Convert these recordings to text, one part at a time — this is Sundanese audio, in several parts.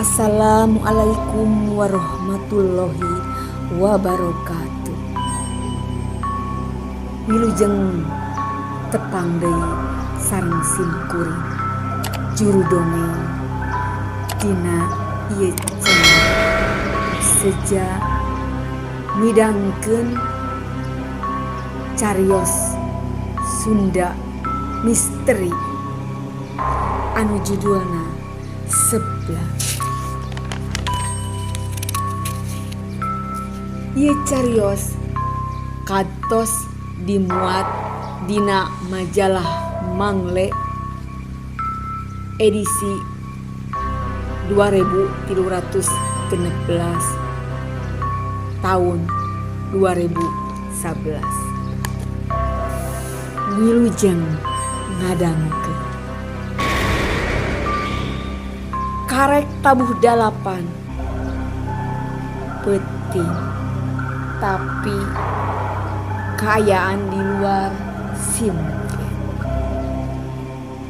Assalamualaikum warahmatullahi wabarakatuh. Wilujeng tepang deui sareng sim kuring juru dongeng dina ieu channel seja midangkeun carios Sunda misteri anu judulna Seblak. Ieu carios kantos dimuat dina majalah Mangle edisi 2316 taun 2011. Wilujeng ngadangukeun. Karek tabuh dalapan peuting tapi kaayaan di luar simpe.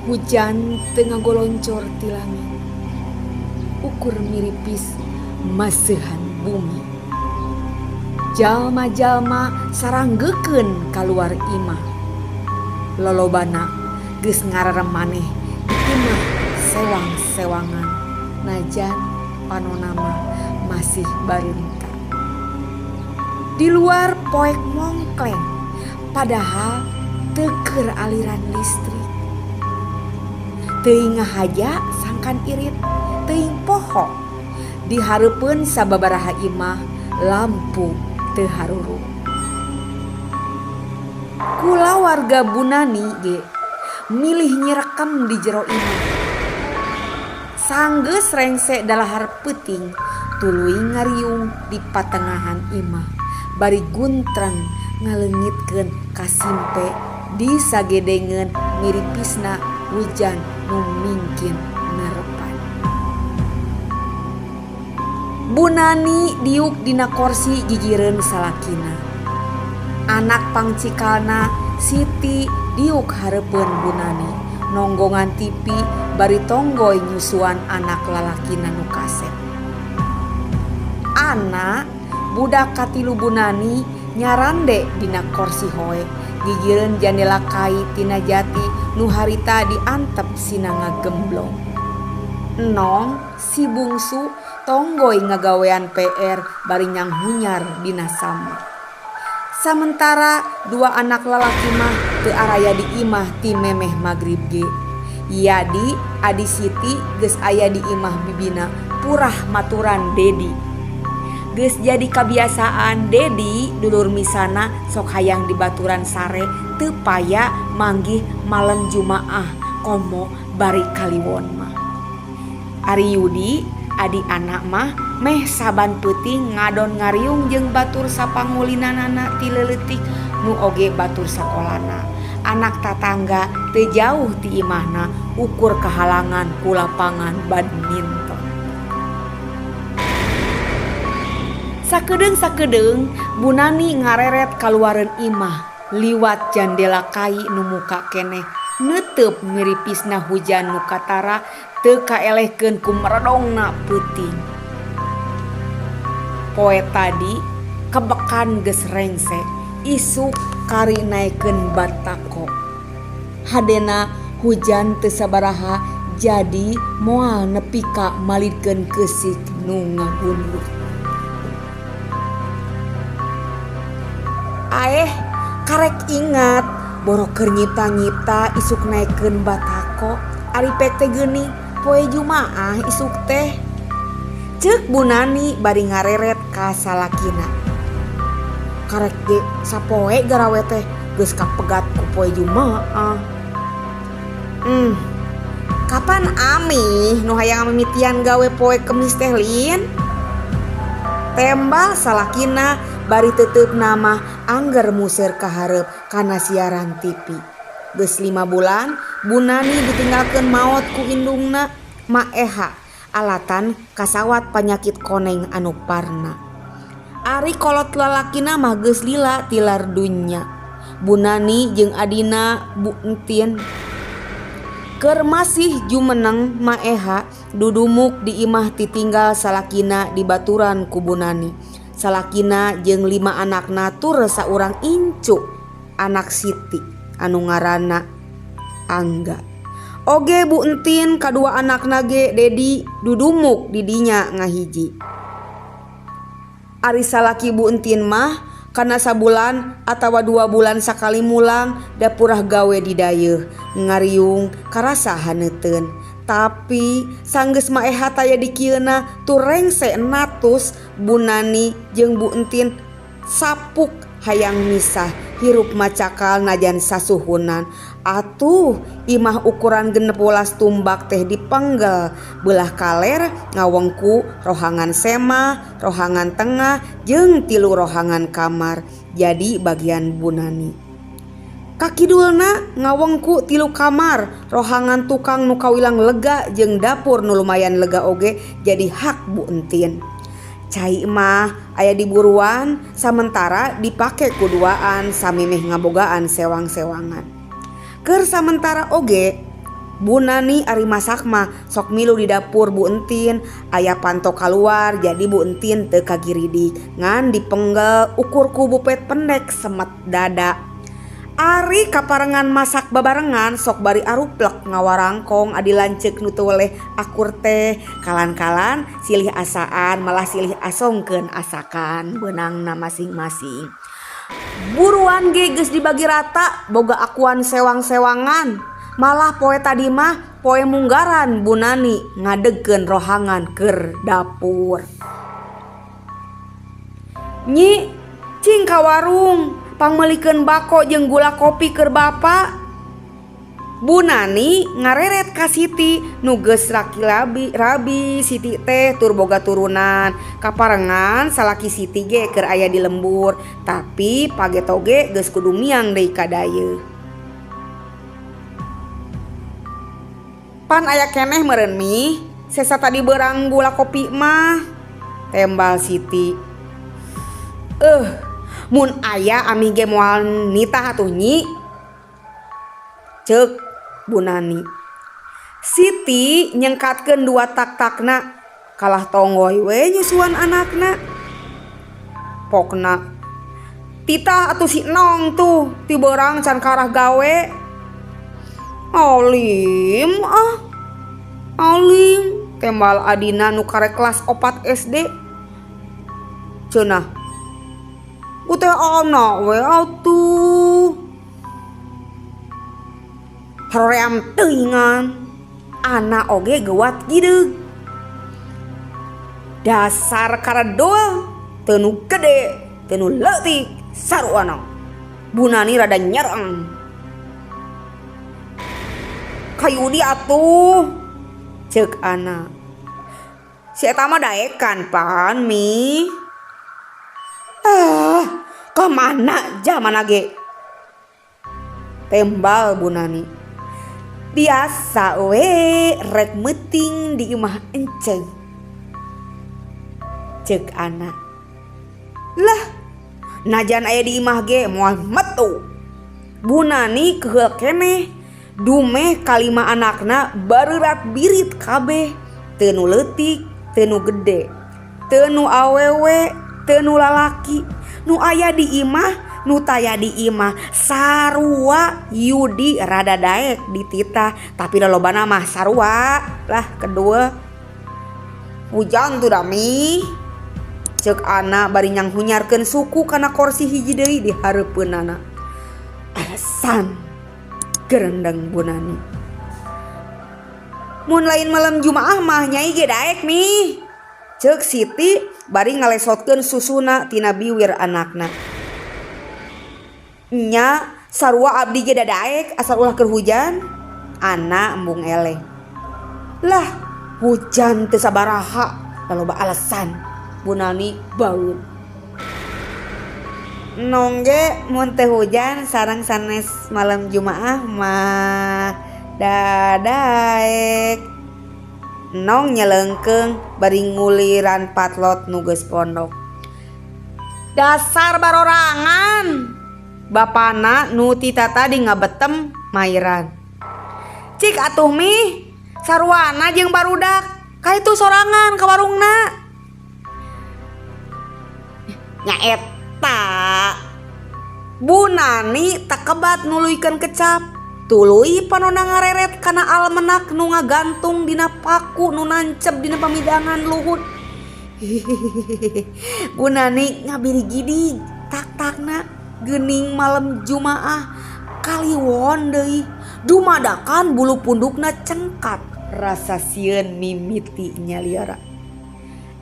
Hujan teu ngagoloncor ti langit ukur miripis maseuhan bumi. Jalma-jalma saranggekeun kaluar imah. Lolobana geus ngararem maneh di imah sewang-sewangan najan panona mah masih bareunta. Di luar poek mongkleng padahal teu keur aliran listrik. Teuing ngahaja sangkan irit teuing poho. Di hareupeun sababaraha imah lampu teu harurung. Kulawarga Bu Nani ge milih nyirekem di jero imah. Sanggeus rengse dalahar peuting tuluy ngariung di patengahan imah bari guntreng ngaleungitkeun kasimpe di sagedengeun miripisna hujan nu mingkin nerepan. Bu Nani diuk dina korsi gigireun salakina. Anak pangcikalna Siti diuk hareupeun Bu Nani nonggongan TV bari tonggoy nyusuan anak lalakina nu kasep. Ana budak katilu Bu Nani nyarande dina korsi hoe gigireun jandela kai tina jati nu harita diantep sina ngagemblong. Enong si bungsu tonggoy ngagawean PR bari nyanghunyar dina sama. Samentara dua anak lalaki mah teu araya di imah ti memeh magrib ge. Yadi adi Siti geus aya di imah bibina purah maturan Dedi. Geus jadi kabiasaan Dedi dulur misana sok hayang dibaturan sare teu paya manggih malem Jumaah komo bari kaliwon mah. Ari Yudi adi anak mah meh saban peuting ngadon ngariung jeung batur sapangulinanana ti leuletik nu oge batur sakolana. Anak tatangga teu jauh ti imahna ukur kahalangan ku lapangan badminton. Sakedeung-sakedeung Bu Nani ngareret kaluareun imah liwat jandela kai nu muka keneh neuteub miripisna hujan nu katara teu kaelehkeun ku meredongna peuting. Poe tadi kebekan geus rengse isuk kari naekeun batako. Hadena hujan teu sabaraha jadi moal nepi ka malidkeun keusik nu ngagunduk. Aeh karek ingat boro keur nyipta-nyipta isuk naekeun batako ari pek teh geuning poe Jumaah isuk teh. Ceuk Bu Nani bari ngareret ka salakina. Karek ge sapoe garawe teh geus kapegat ku poe Jumaah. Kapan amih nu hayang mimitian gawe poe Kemis teh Lin? Tembal salakina bari teuteupna mah angger museur ka hareup kana siaran TV. Geus lima bulan Bu Nani ditinggalkeun maot ku indungna Ma Eha alatan kasawat panyakit koneng anu parna. Ari kolot lalakina mah geus lila tilar dunya. Bu Nani jeung adina Bu Entin Keur masih jumeneng Maeha dudumuk di imah titinggal salakina dibaturan ku Bu Nani. Salakina jeung lima anakna tur saurang incu anak Siti anu ngaranna Angga. Oge Bu Entin kadua anakna ge Dedi dudumuk di dinya ngahiji. Ari salaki Bu Entin mah kana sabulan atawa 2 bulan sakali mulang dapurah gawe di dayeuh ngariung karasa haneuteun. Tapi sanggeus Maeha taya di kieuna tur rengse natus Bu Nani jeung Bu Entin sapuk hayang misah hirup macakal najan sasuhunan. Atuh imah ukuran 16 tumbak teh dipenggel belah kaler ngawengku rohangan semah, rohangan tengah jeung 3 rohangan kamar jadi bagian Bu Nani. Kakidulna ngawengku 3 kamar, rohangan tukang nu kawilang lega jeung dapur nu lumayan lega oge jadi hak Bu Entin. Cai mah aya di buruan samentara dipake kuduaan samimeh ngabogaan sewang-sewangan. Keur samentara oge Bu Nani ari masak mah sok milu di dapur Bu Entin, aya panto kaluar jadi Bu Entin teu kagiridik ngan dipenggel ukur ku bupet pendek semet dada. Ari kaparengan masak babarengan sok bari aruplek ngawarangkong adi lanceuk nu teu weleh akur teh kalan-kalan silih asaan malah silih asongkeun asakan beunangna masing-masing. Buruan ge geus dibagi rata boga akuan sewang-sewangan. Malah poe tadi mah poe munggaran Bu Nani ngadegkeun rohangan keur dapur. Nyi cing ka warung pangmeulikeun bako jeung gula kopi keur bapa. Bu Nani ngareret ka Siti nu geus rabi Siti teh tur boga turunan. Kaparengan salaki Siti ge keur aya di lembur, tapi pageto ge geus kudu miang deui ka dayeuh. Pan aya keneh meureun mih, sesa tadi beurang gula kopi mah, tembal Siti. Mun aya ami ge moal nitah atuh nyi. Ceuk Bu Nani. Siti nyengkatkeun 2 tak-takna, kalah tonggoy we nyusuan anakna. Pokna titah atuh si Nong tuh ti beurang can karah gawe. Alim ah, alim tembal adina nu karek kelas 4 SD. Cenah ku teh ana we atuh. Hoream teuingan ana oge geuwat gideug. Dasar karedul teu nu gede teu nu leutik saruana. Bu Nani rada nyereng. Kayudi atuh ceuk ana. Si eta mah daekan pan mi. Ah, kemana jamana ge? Tembal Bu Nani. Biasa we rek meuting di imah enceng. Ceuk ana. Lah, najan aya di imah ge moal metu. Bu Nani keheul keneh. Dumeh kalima anakna bareurat birit kabeh. Teu nu leutik, teu nu gede, teu nu awewe, teu nu lalaki. Nu aya di imah, nu taya di imah sarua. Yudi rada daek dititah, tapi lolobana mah sarua lah kedua. Hujan tuh dami. Ceuk ana bari nyanghunyarkeun suku kana korsi hiji deui di hareupeunana. Alasan gerendeng Bu Nani. Mun lain malam Jumaah mah nyai ge daek mi. Ceuk Siti bari ngalesotkeun susuna tina biwir anakna. Nya sarua abdi ge dadaek asal ulah keur hujan. Ana embung eleh. Lah hujan teu sabaraha laloba alasan. Bu Nani baeun. Nongge mun teu hujan sareng sanes malam Jumaah mah dadaek. Nong nyelengkeung bari nguliran patlot nu geus pondok. Dasar barorangan. Bapana nu ti tadi ngabetem mairan. Cik atuh mih saruana jeung barudak ka itu sorangan ka warungna. Nya eta Bu Nani takebat nuluykeun kecap. Tuluy panona ngareret kana almenak nu ngagantung dina paku nu nancep dina pamidangan luhur. Bu Nani ngabirigidig tak-takna geuning malam Jumaah kaliwon deui dumadakan bulu pundukna cengkat rasa sieun mimiti nyaliara.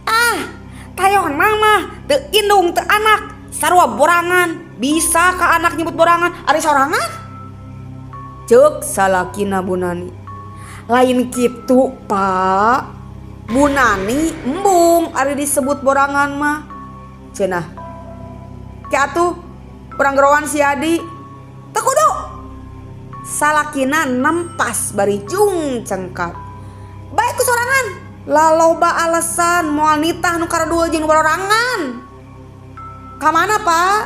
Ah, tayon mah teu indung teu anak sarua borangan, bisa ka anak nyebut borangan ari sorangan? Ceuk salakina Bu Nani. Lain kitu, Pak. Bu Nani embung ari disebut borangan mah. Cenah. Ke atuh urang gerowan si Adi. Teu kudu. Salakina nempas bari jung cengkat. Bae ku sorangan. Laloba alasan moal nitah nu karadul jeung nu barorangan. Ka mana, Pak?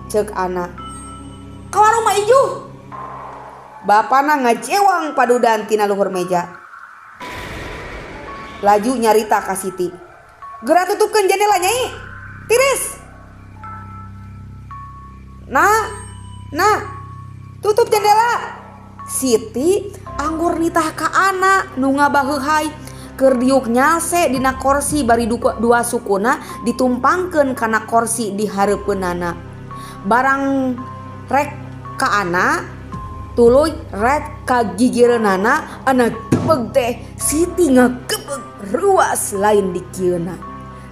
Ceuk anak. Ka warung Mak Ijuh. Bapana ngajewang padudan tina luhur meja. Laju nyarita ka Siti. Geura tutupkeun jendela nyai. Tiris. Nak, nak, tutup jendela. Siti anggur nitah ka anak nu ngabaheuhay keur diuk nyalse dina korsi bari dua sukuna ditumpangkeun kana korsi di hareupeunana. Barang rek ka anak tuluy rek ka gigireunana anak gebeg teh Siti ngagebeg ruas lain dikieuna.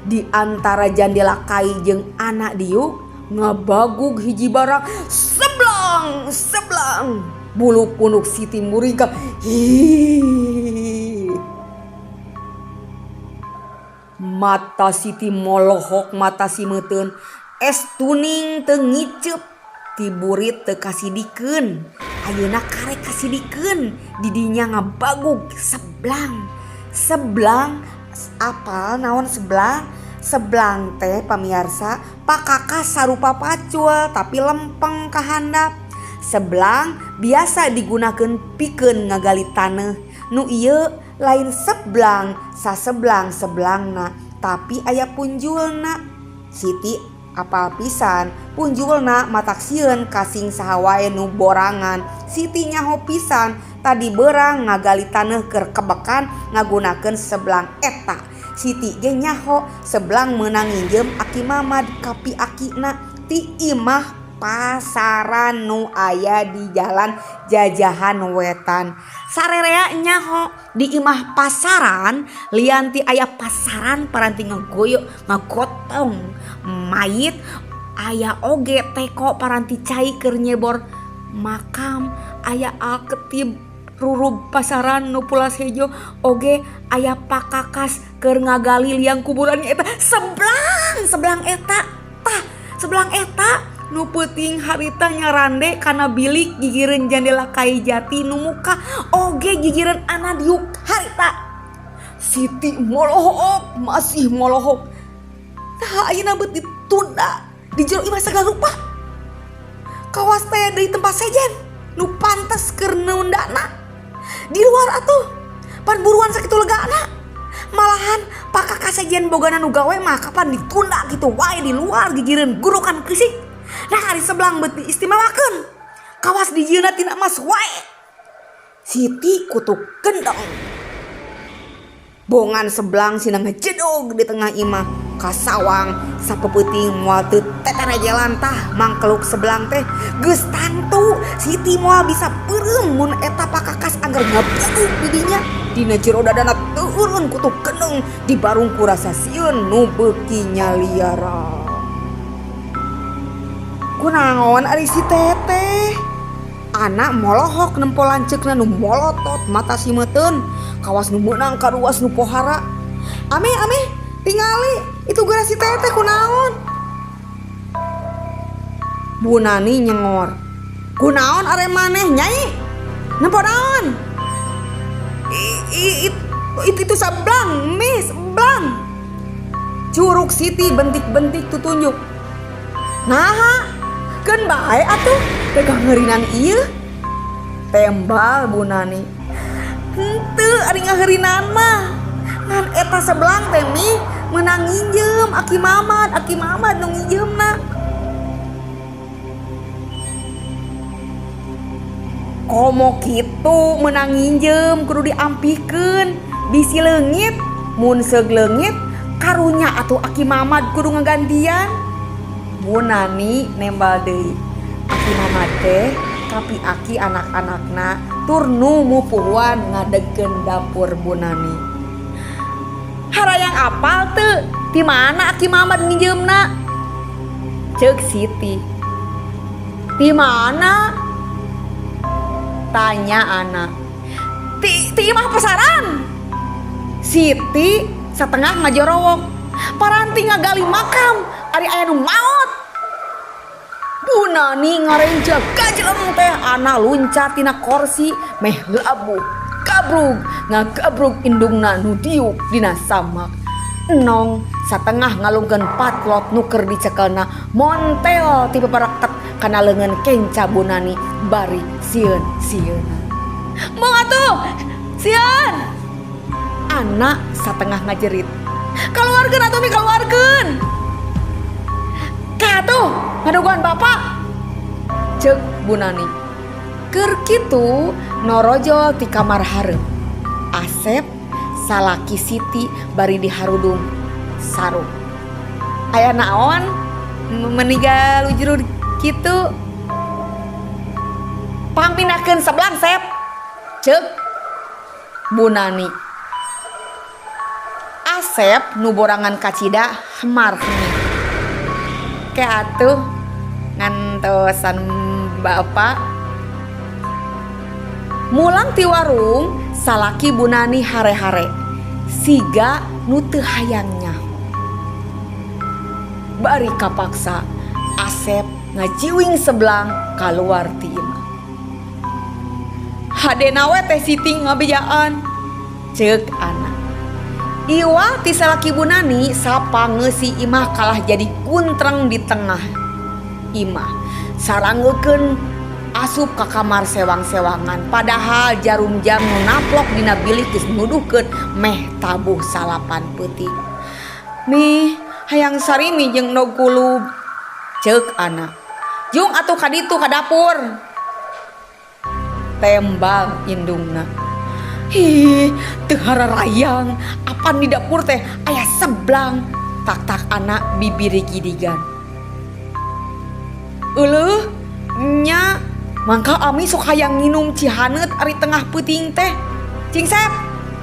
Di antara jandela kai jeung anak diuk ngabagug hiji barang seblang seblang. Bulu punuk Siti muringkak. Hi. Mata Siti molohok mata si meuteun. Es tuning teu ngiceup ti burit teu kasidikeun. Ayeuna karek kasidikeun didinya ngabagug seblang. Seblang apal naon seblang? Seblang teh pamiarsa pakakas sarupa pacul tapi lempeng ka handap. Seblang biasa digunakeun pikeun ngagali taneuh. Nu ieu lain seblang saseblang seblangna tapi aya punjulna. Siti apal pisan punjulna matak sieun kasing saha wae nu borangan. Siti nyaho pisan tadi beurang ngagali taneuh keur kebekan ngagunakeun seblang eta. Siti ge nyaho seblang meunang nginjem aki Mamad kapi akina ti imah pasaran nu aya di jalan Jajahan Wetan. Sarerea nyaho di imah pasaran lian ti aya pasaran paranti ngagoyok ngagotong mayit aya oge teko paranti cai keur nyebor makam aya alketib rurub pasaran nu pulas hejo oge aya pakakas keur ngagali liang kuburan eta seblang seblang eta tah seblang eta nu peuting harita nyarande kana bilik gigireun jandela kai jati nu muka oge gigireun ana diuk harita. Siti molohok masih molohok. Tah ayeuna beut ditunda di jero imah sagala rupa. Kawas teh deui tempat sejen nu pantes keur nundana. Di luar atuh pan buruan sakitu legana. Malahan pakakas sejen bogana nu gawe mah kapan ditunda kitu wae di luar gigireun gurukan keusik. Nah ari seblang beut diistimewakeun. Kawas dijieunna tina emas wae. Siti kutu gendong. Bongan seblang sina ngejedog di tengah imah. Kasawang sapeuting moal teu teterejelan tah mangkeluk seblang teh. Geus tangtu Siti moal bisa peureum mun eta pakakas angger ngabegug di dinya. Dina jero dadana teureun kutu gendong dibarung ku rasa sieun nu beuki nyaliara. Kunaon ari si teteh? Anak molohok nempo lanceukna nu molotot mata si meuteun kawas nu meunang karuas nu pohara. Ame ame tingali itu geura si teteh kunaon? Bu Nani nyengor. Kunaon are maneh nyai? Nempo naon? Itu seblang mi seblang. Curug Siti bentik-bentik tutunjuk. Naha keun bae atuh teh ngerinan ieu. Tembal Bu Nani. Henteu ari ngaheurinan mah. Ngan eta sebelang teh mi meunang nginjem Aki Mamad nu nginjemna. Komo kitu meunang nginjem kudu diampihkeun bisi leungit mun seug leungit karunya atuh Aki Mamad kudu ngagantian. Bu Nani nembal deui. Aki Mamad teh kapi-aki anak-anakna tur nu mupuhuan ngadegkeun dapur Bu Nani. Harayang apal teu ti mana Aki Mamad nginjeumna? Ceuk Siti. Ti mana? Tanya anak. Ti imah pasaran. Siti satengah ngajorowok. Paranti ngagali makam ari aya nu maot. Bu Nani ngarenja gajleng teh ana luncat tina korsi meh labuh gabrug ngagabrug indungna nu diuk dina samak. Enong satengah ngalungkeun patlot nu keur dicekelna montel ti papareket kana leungeun kenca Bu Nani bari sieun-sieuna. Moal atuh sieun. Anak satengah ngajerit. Kaluarkeun atuh mi kaluarkeun. Ka atuh ngaduguan bapak. Ceuk Bu Nani. Keur kitu norojol ti kamar hareup. Asep salaki Siti bari diharudung sarung. Aya naon meniga lujur kitu? Pangpindahkeun sebelang Sep. Ceuk Bu Nani. Asep nu borangan kacida hemar hemih. Ke atuh ngantosan bapak. Mulang ti warung salaki Bu Nani hare-hare siga nu teu hayang nyaho. Bari kapaksa Asep ngajiwing sebelang kaluar ti imah. Hadena we teh Siti ngabejaan. Ceuk anak. Iwa ti salaki Bu Nani sapangeusi imah kalah jadi guntreng di tengah imah. Sarangeukeun asup ka kamar sewang-sewangan padahal jarum jam nu naplok dina bilik geus nuduhkeun meh tabuh salapan peuting. Mih hayang sarimi jeung endog kulub. Ceuk anak. Jung atuh ka ditu ka dapur. Tembal indungna. Hi, teu hararayang apan di dapur teh aya seblang. Tak-tak anak bibiri gidigan. Euleuh nya mangka ami sok hayang nginum cihaneut ari tengah peuting teh. Cing Sep,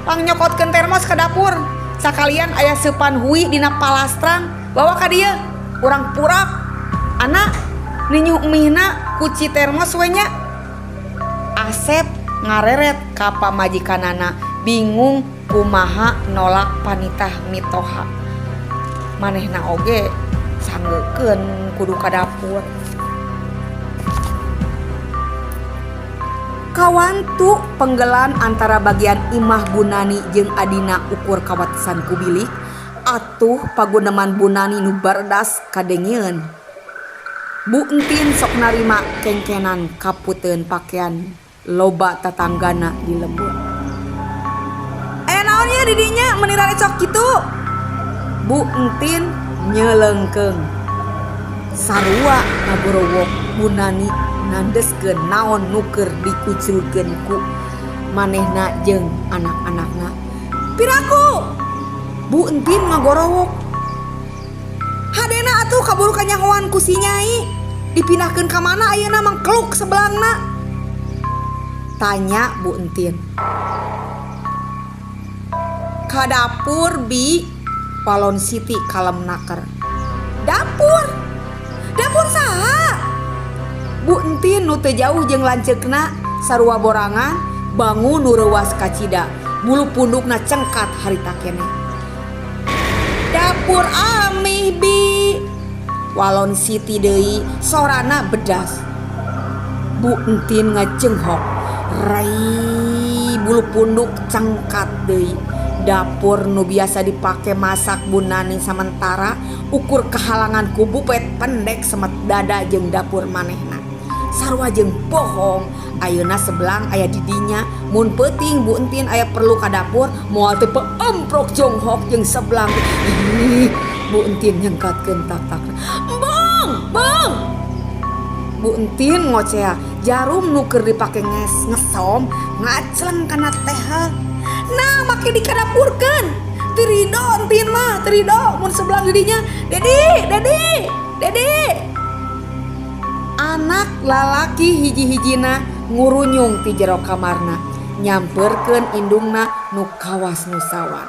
pangnyokotkeun termos ka dapur. Sakalian aya seupan hui dina palastrang, bawa ka dieu. Urang purak. Anak ninyuh mihna kuci termos we nya. Asep ngareret ka pamajikanana bingung kumaha nolak panitah mitoha. Manehna oge sanggeukeun kudu ka dapur. Kawantu penggelan antara bagian imah Bu Nani jeung adina ukur kawatesan ku bilik atuh paguneman Bu Nani nu baredas kadengeun. Bu Entin sok narima kengkenan kaputeun pakean loba tatanggana di lembur. Aya naon ieu di dinya meni rarecok kitu? Bu Entin nyelengkeung. Sarua ngagorowok Bu Nani nandeskeun naon nu keur dikucurkeun ku manehna jeung anak-anakna. Piraku? Bu Entin ngagorowok. Hadena atuh kaburu kanyahoan ku si Nyai. Dipindahkeun ka mana ayeuna mangkeluk sebelangna? Tanya Bu Entin. Ka dapur bi, walon Siti kalem naker. Dapur? Dapur saha? Bu Entin nu teu jauh jeung lanceukna sarua borangan bangun nu reuwas kacida. Bulu pundukna cengkat harita keneh. Dapur amih bi. Walon Siti deui sorana bedas. Bu Entin ngajenghok. Rai bulu punduk cengkat deui. Dapur nu biasa dipake masak Bu Nani samentara ukur kehalangan ku bupet pendek semet dada jeung dapur manehna. Sarua jeung bohong. Ayeuna Seblang aya di dinya, mun peuting Bu Entin aya perlu ka dapur, moal teu paemprok jonghok jeung Seblang. Ih, Bu Entin nyengkatkeun tak-takna. Embung, bung. Bu Entin ngocea, jarum nu keur dipake nges ngesom ngacleng kana tehel. Nah, make dikadapurkeun. Teu rido Entin mah, teu rido mun Seblang di dinya. Dedi, Dedi, Dedi. Anak lalaki hiji-hijina ngurunyung ti jero kamarna, nyamperkeun indungna nu kawas nu sawan.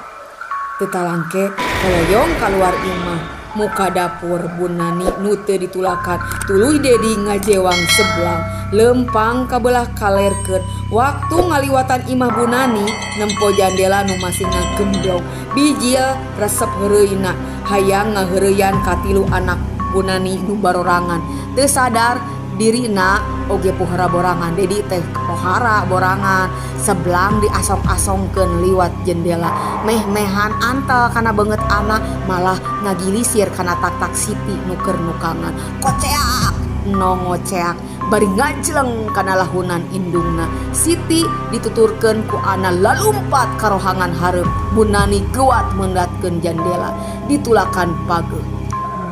Teu talangke koloyong kaluar imah, muka dapur Bu Nani nu teu ditulakan, tuluy Dedi ngajewang Seblang lempang ka belah kalerkeun. Waktu ngaliwatan imah Bu Nani nempo jandela nu masih ngagemblong, bijil resep heureuyna, hayang ngaheureuyaan katilu anak Bu Nani nu barorangan. Teu sadar dirina oge pohara borangan. Dedi teh pohara borangan. Seblang diasong-asongkeun liwat jendela, meh-mehan antel kana beungeut anak, malah ngagilisir kana tak-tak Siti nu keur nukangan. Koceak nongoceak bari ngajleng kana lahunan indungna. Siti dituturkeun ku Ana lalumpat ka rohangan hareup. Bu Nani geuwat meundatkeun jandela, ditulakan pageuh.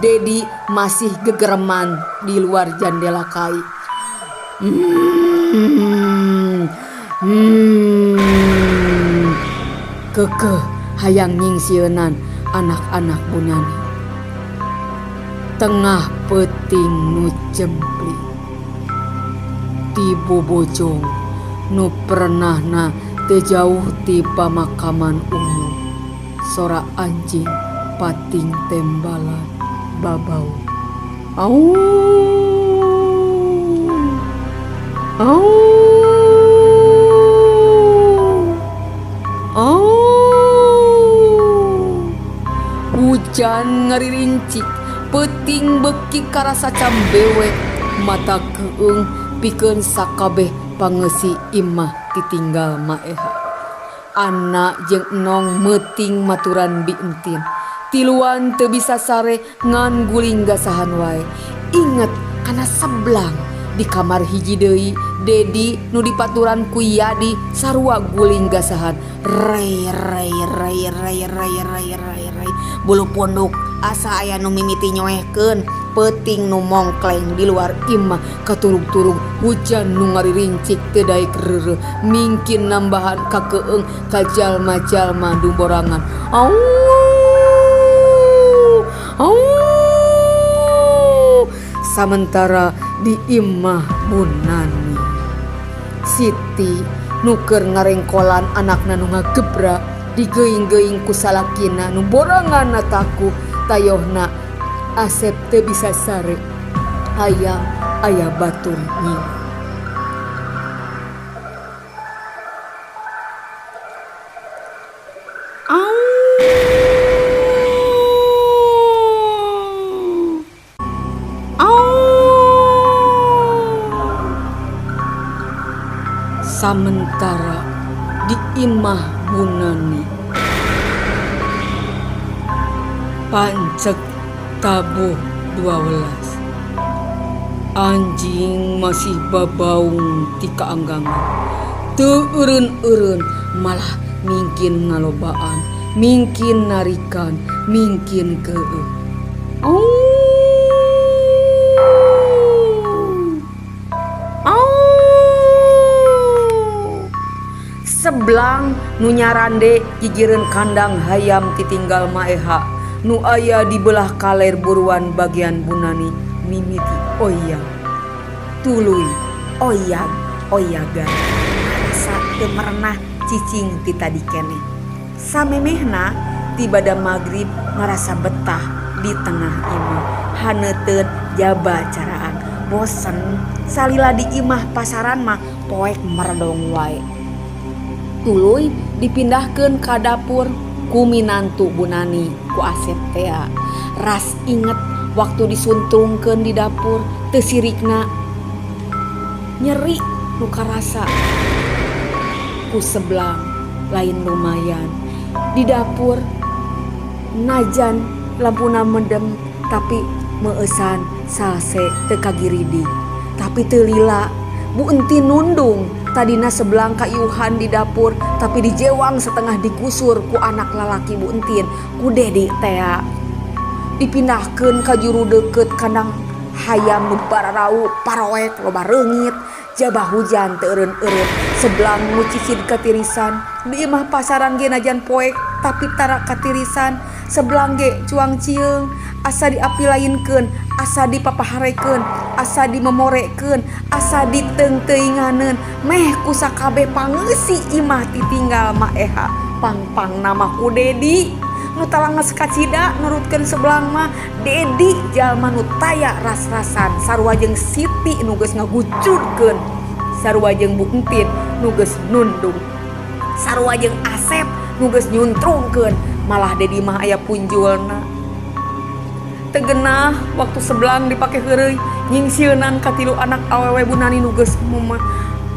Dedi masih gegereman di luar jandela kai. Kekeh hayang nyingsieunan anak-anak Bu Nani. Tengah peuting nu jempling. Ti bobojong nu pernahna teu jauh ti pamakaman umum. Sora anjing pating tembalan babau. Aung. Aung. Aung. Hujan ngaririncik, peuting beuki karasa cambewe, mata keueung pikeun sakabeh pangeusi imah titinggal maeha. Ana jeung Enong meuting maturan Bi Entin. Tiluan teu bisa sare ngan guling gasahan wae. Inget kana Seblang di kamar hiji deui, Dedi nu dipaturan ku Yadi sarua guling gasahan. Rey rey rey rey rey rey rey rey. Bulu punduk asa aya nu mimiti nyoehkeun, peuting nu mongkleng di luar imah katurug-turug, hujan nu ngaririncik teu daek reureuh mingkin nambahan kakeueung ka jalma-jalma nu borangan. Aung aung. Samentara di imah Bu Nani, Siti nu keur ngarengkolan anakna nu ngagebra digeuing-geuing ku salakina nu boranganna takuh tayohna. Asep teu bisa sare hayang aya batur ngingu. Aung. Aung. Samentara di imah Bu Nani, panceg tabuh 12. Anjing masih babaung ti kaanggangan. Teu eureun-eureun, malah mingkin ngalobaan, mingkin narikan, mingkin keueuh. Aung. Aung. Seblang nu nyarande gigireun kandang hayam titinggal maeha nu aya di belah kaler buruan bagian Bu Nani mimiti oyag. Tuluy oyag oyagan karasa teu merenah cicing ti tadi keneh. Samemehna ti bada magrib ngarasa betah di tengah imah, haneuteun jaba caraan. Bosen salila di imah pasaran mah poek meredong wae. Tuluy dipindahkeun ka dapur ku minantu Bu Nani ku Asep tea. Ras inget waktu disuntrungkeun di dapur teu sirikna, nyeri nu karasa ku Seblang lain lumayan. Di dapur najan lampuna mendem tapi meueusan salse teu kagiridi. Tapi teu lila Bu Entin nundung. Tadina Seblang kaiuhan di dapur tapi dijewang setengah digusur ku anak lalaki Bu Entin, ku Dedi tea. Dipindahkeun ka juru deukeut kandang hayam nu bararau paroek loba reungit. Jabah hujan teu eureun-eureun. Seblang nu cicid katirisan. Di imah pasaran ge najan poek tapi tara katirisan. Seblang ge cuang cieung asa diapilainkeun, asa dipapaharekeun, asa dimemorekeun, asa diteungteuinganeun meh ku sakabeh pangeusi imah titinggal Ma Eha. Pangpangna mah ku Dedi nu talanges kacida nurutkeun Seblang mah. Dedi jalma nu taya ras-rasan sarua jeung Siti nu geus ngagujudkeun, sarua jeung Bu Entin nu geus nundung, sarua jeung Asep nu geus nyuntrungkeun. Malah Dedi mah aya punjulna. Teu genah waktu Seblang dipake heureuy nyingsieunan ka tilu anak awewe Bu Nani nu geus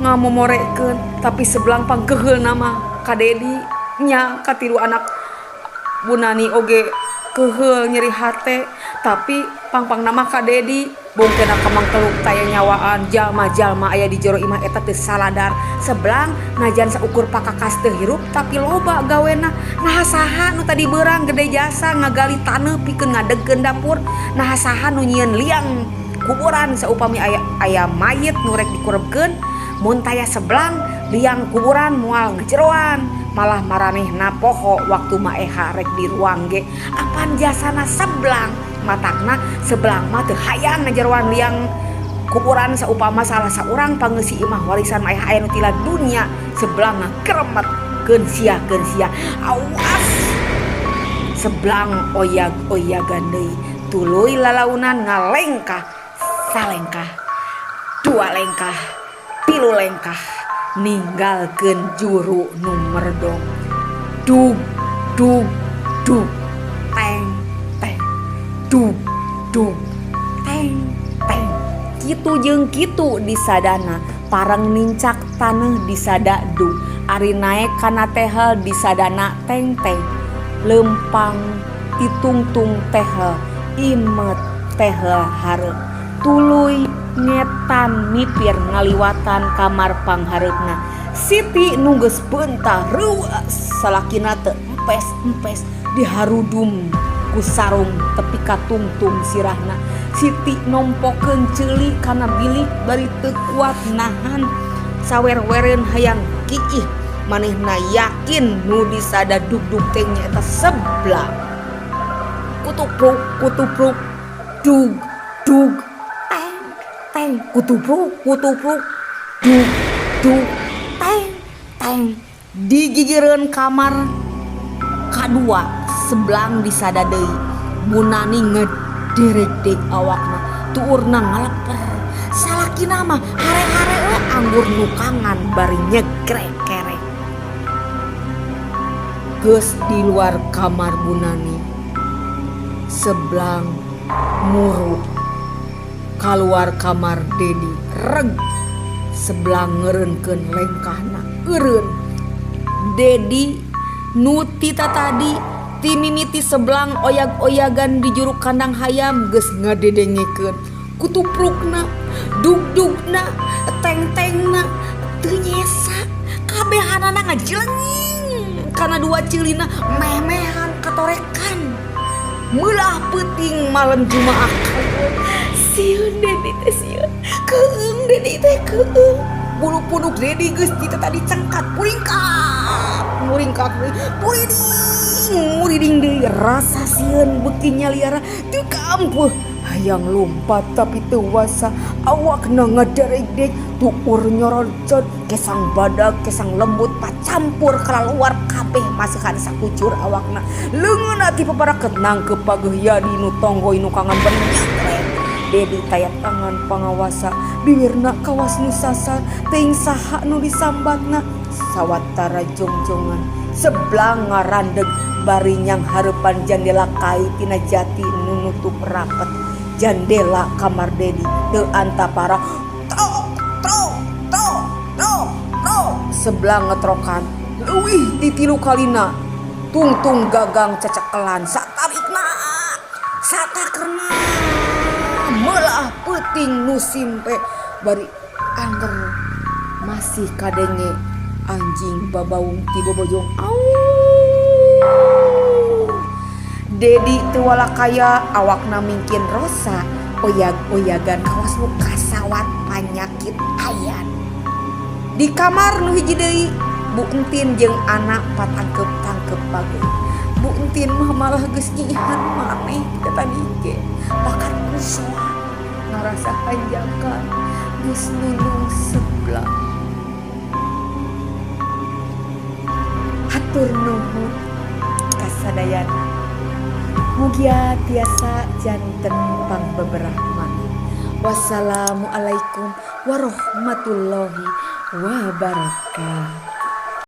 ngamomorekeun, tapi Seblang pangkeuheulna mah ka Dedi nya. Ka tilu anak Bu Nani oge keuheul nyeri hate, tapi pangpangna mah ka Dedi. Bongkena kamangkeluk taya nyawaan jalma-jalma aya di jero imah eta teu saladar. Seblang najan saukur pakakas teu hirup tapi loba gawena. Naha saha nu tadi beurang gede jasa ngagali taneuh pikeun ngadegkeun dapur? Naha saha nu nyieun liang kuburan saupami aya aya mayit nu rek dikurebkeun? Mun taya Seblang, liang kuburan moal ngajeroan. Malah maranehna poho waktu Ma Eha rek diruang ge apan jasana Seblang. Matakna Seblang mah teu hayang ngajeroan liang kuburan saupama salah saurang pangeusi imah warisan Ma Eha aya nu tilat dunya. Seblang ngakeremet, keun sia, keun sia, awas. Seblang oyag-oyagan deui, tuluy lalaunan ngalengkah salengkah, dua lengkah, tilu lengkah, ninggalkeun juru nu merdong. Dug dug dug, teng teng, dug dug, teng teng. Kitu jeung kitu disadana. Pareng nincak taneuh disada dug, ari naek kana tehel disadana teng teng. Leumpang titungtung tehel, imet tehel hareup, tuluy ngetan mipir ngaliwatan kamar panghareupna. Siti nu geus beunta reuas salakina teu empes-empes, diharudum ku sarung tepi ka tungtung sirahna. Siti nompokeun ceuli kana bilik bari teu kuat nahan sawer-wereun hayang kiih. Manehna yakin nu disada dugdug teh nyaeta Seblang. Kutupruk kutupruk, dug dug, teng teng, kutupruk kutupruk, dug dug, teng teng. Di gigireun kamar kadua Seblang disada deui. Bu Nani ngederek awakna, tuurna ngaleper. Salakina mah hare-hare we anggur nukangan bari nyegrek kerek. Geus di luar kamar Bu Nani, Seblang muru kaluar kamar Dedi. Reg, Seblang ngeureunkeun lengkahna eureun. Dedi nu ti tatadi ti mimiti Seblang oyag-oyagan di juru kandang hayam geus ngadedengekeun kutuprukna, dugdugna, teng-tengna, teu nyesa kabehanana ngajelenging kana dua ceulina memehan katorekan. Meulah peuting malam Jumaah kaliwon. Sieun Dedi teh, sieun keung Dedi teh, keung. Bulu punduk Dedi geus ti tadi cengkat, muringkak muringkak, muriding muriding deui. Rasa sieun beuki nyaliara, teu kaampuh. Hayang lompat tapi teu wasa, awakna ngadaregdeg, tuur nyorocot kesang badag kesang lembut pacampur kalaluar kabeh masihan sakucur awakna. Leungeunna ti paparaket nangkep pageuh Yadi nu tonggoy nukangan bari nyatrek. Dedi taya tangan pangawasa, biwirna kawas nu sasar, teuing saha nu disambatna. Sawatara jongjongan Seblang ngarandeg bari nyanghareupan jandela kai tina jati nu nutup rapet jandela kamar Dedi. Teu antapara, tok tok tok tok tok. Seblang ngetrokan leuwih ti tilu kalina. Tungtung gagang cecekelan satarikna satakerna. Meulah peuting nu simpe. Bari angger masih kadenge anjing babaung ti bobojong aung. Dedi teu walakaya awakna mingkin rosa oyag-oyagan kawas nu kasawat panyakit ayan. Di kamar nu hiji deui, Bu Entin jeung anak patangkep-tangkep bageut. Bu Entin mah malah geus nyihan maneh ti tadi ge. Bakat kusoa ngarasa hanjakan geus nunung seblak. Hatur nuhun kasadayana. Mugia tiasa janten pangbeberah maneh. Wassalamualaikum warahmatullahi wabarakatuh.